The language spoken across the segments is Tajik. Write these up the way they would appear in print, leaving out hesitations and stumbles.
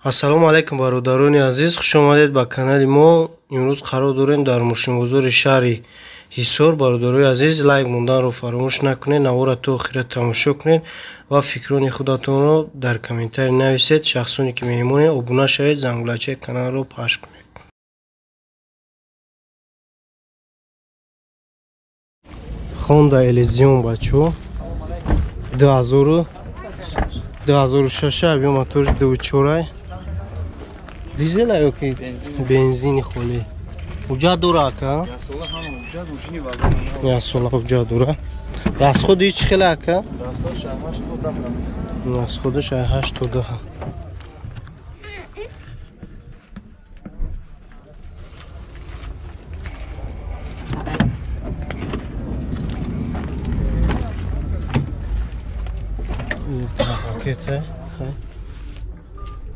Ассалому алайкум, бародарони азиз, хуш омадед ба канали мо. Имрӯз қарор дорем дар мошинбозори шаҳри Ҳисор. Бародарои азиз, лайк монданро фаромӯш накунед, навора то охира тамошо кунед ва фикрони худатонро дар комментарий нависед. Шахсоне ки меҳмонед, обуна шавед, зангулачаи каналро пахш кунед. Honda Elysium, бачо, 2006, объем моторш 2.4, дизел ё ки бензини холӣ. Ҳуҷҷат дора, ака? Як сола ҳуҷҷат дора. Расходи чӣ хеле, ака? Расходаш 8 то 10. Пакета,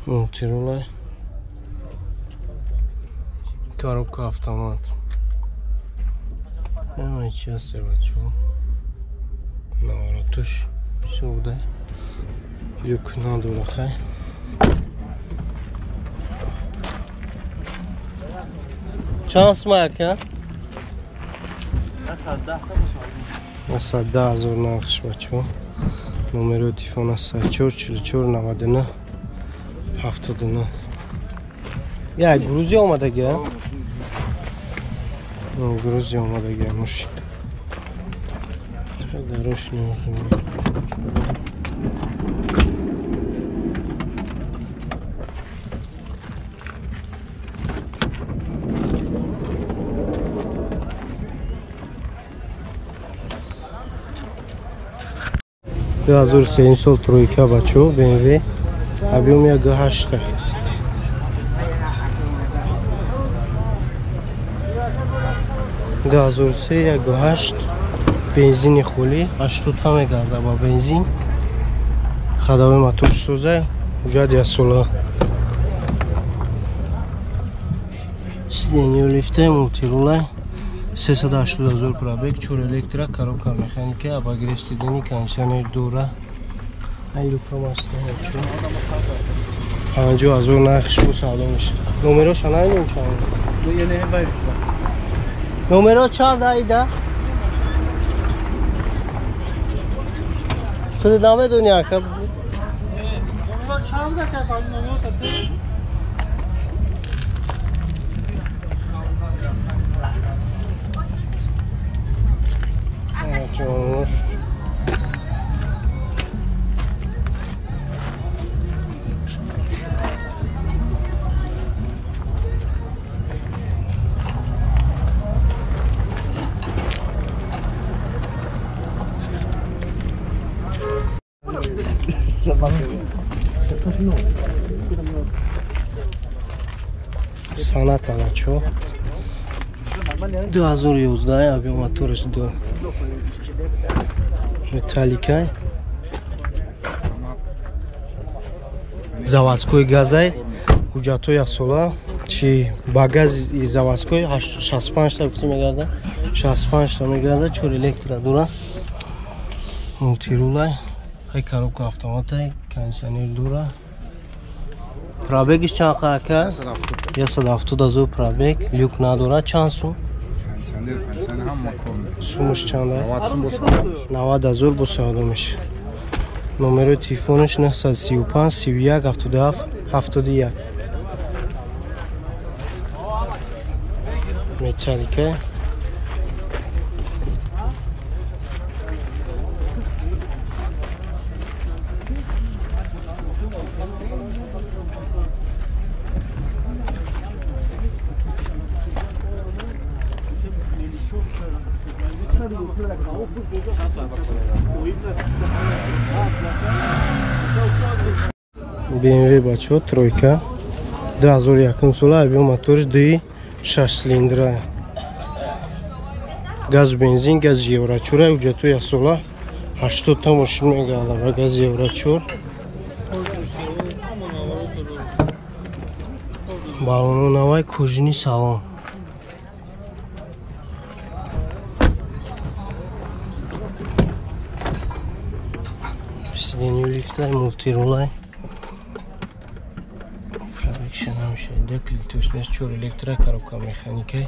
мултирула, коробка автомат. Ҳамаи чи ҳаст, бачаҳо. Наворотуш всё буда. Люк надора, хай. Чанд сум, ака? 110 ҳазор нархш, бачаҳо. Номерои телефон аст 4 44 99 79. Як Грузия омадаги, Грузия омадаги мошин. Дарош намехӯрем. Ду ҳазору сеюм сол тройка, бачаҳо, BMW, объем 1.8. 2003, 1.8, бензини холӣ, 80 мегарда ба бензин. Ходовой моторш соза, ҳуҷҷат яксола. Сиденье лифте, мултирула, 380 ҳазор пробег, чор электро, коробка механика, обогрев сидений, кондиционер дора. Ай люкам аст, бачаҳо. 50 ҳазор нархш бо савдо мешавад. Номероша намедонем чанд. Номеро чанд, айда? Худат намедонӣ, ака? Номеро чанд буда, ака? Номеро тати? Соната, бачаҳо, 2011, объем мотораш 2, металликай, заводской газай, ҳуҷҷатҳои яксола, чи ба гази заводской 65 та гуфта мегарда, 65 та мегарда, чор электро дора, мултирулай, ай коробка автоматай, кондиционер дора. Пробегиш чанд қа, ака? 170 ҳазор пробег, люк надора. Чанд сум? Сумаш чанд? 90 ҳазор бо савдо мешавад. Номерои телефонаш 935 31 77 71. Металлика. BMW, бачаҳо, тройка, 2001 сола, объем моториш 2.6 цилиндра, газ бензин, газ евро 4, ҳуҷҷатҳои яксола, 80 та мошин мегарда ба газ евро 4. Балоно навай, кожини салон. Сиденье лифтай, мултирулай. Дикша намешавида, клитош нест, чор электро, коробка механика,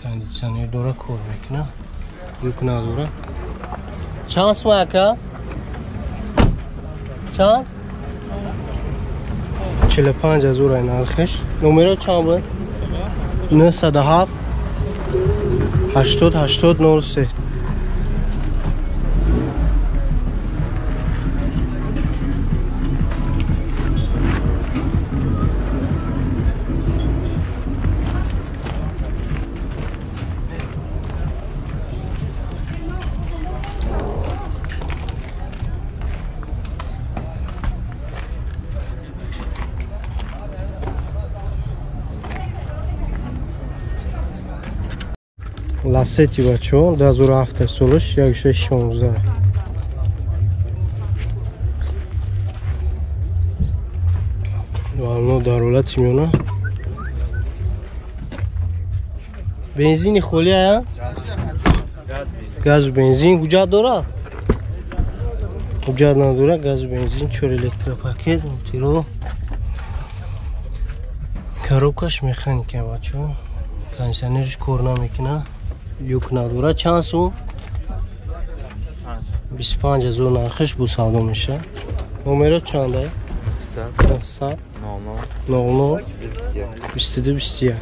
кондитсионер дора, кор мекуна, люк надора. Чанд сум ака? Чанд? 45 ҳазор ай нархиш. Номеро чанд буд? 907 80 80 03. Ласети бачо 2007 солаш 1616. Вално дар ҳолати миёна. Бензини холӣ ая? Газу бензин ҳуҷҷат дора? Ҳуҷҷат надора, газу бензин, чор электропакет, мутиро. Коробкаш механика бачо. Кондиционерш кор намекуна. Люк надора. Чанд сум? 25 ҳазор нархиш бу савдо меша. Номеро чанда? 900 00 22 21.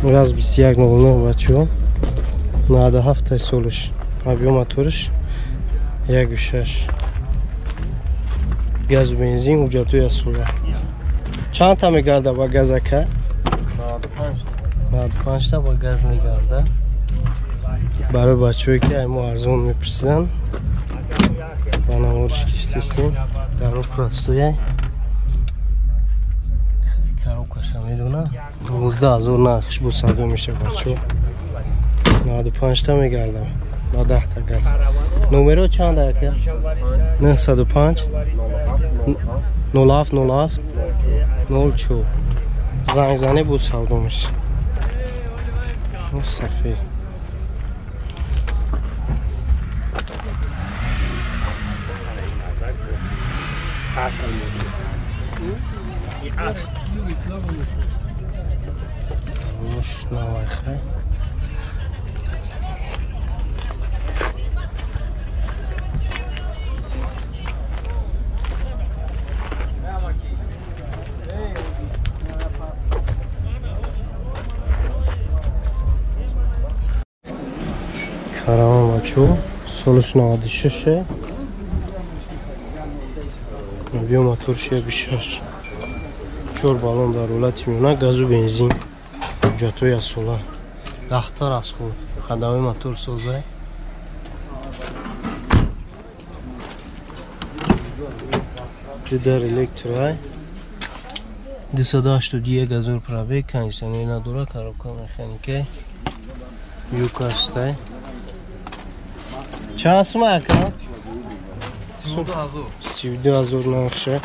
Газ 21.09 бачо. 97 солиш. Объем моториш 1.6. Газ бензин ҳуҷҷатҳои асола. Чанд та мегарда ба газ ака? 95 та ба газ мегарда. Барои бачаҳое ки мо арзон мепурсиданд, ба навориш гирифтестем. Даро простоя. Коробкаша медона. 12 000 нархиш бо савдо меша бачо. 95 та мегардам. Ба 10 та газ. Номеро чанд ака? 905 07 07 04. Занг зане бо савдо меша. Сафед. Муш навайхай. Караван бачо, солиш 96. Объем моторш 1.6. Чор баллон дар ҳолати миёна, газу бензин, ҳуҷҷатҳои асола. Даҳтар аз худ, хадамаи мотор соза. Дар электро 281 ҳазор пробег, кондиционер надора, коробка механика, юк ҳастай. Чанд сум ака? 32 ҳазор нархша.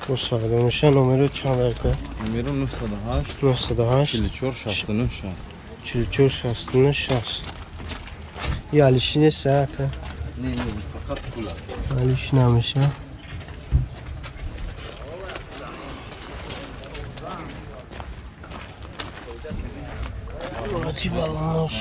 Бо савдо меша. Номеро чанд ака? Номеро 908 908 44 69 60. 44 69 60. И алиши нест ака? Не, не, фақат пул. Алиши намеша. Ҳолати балонош.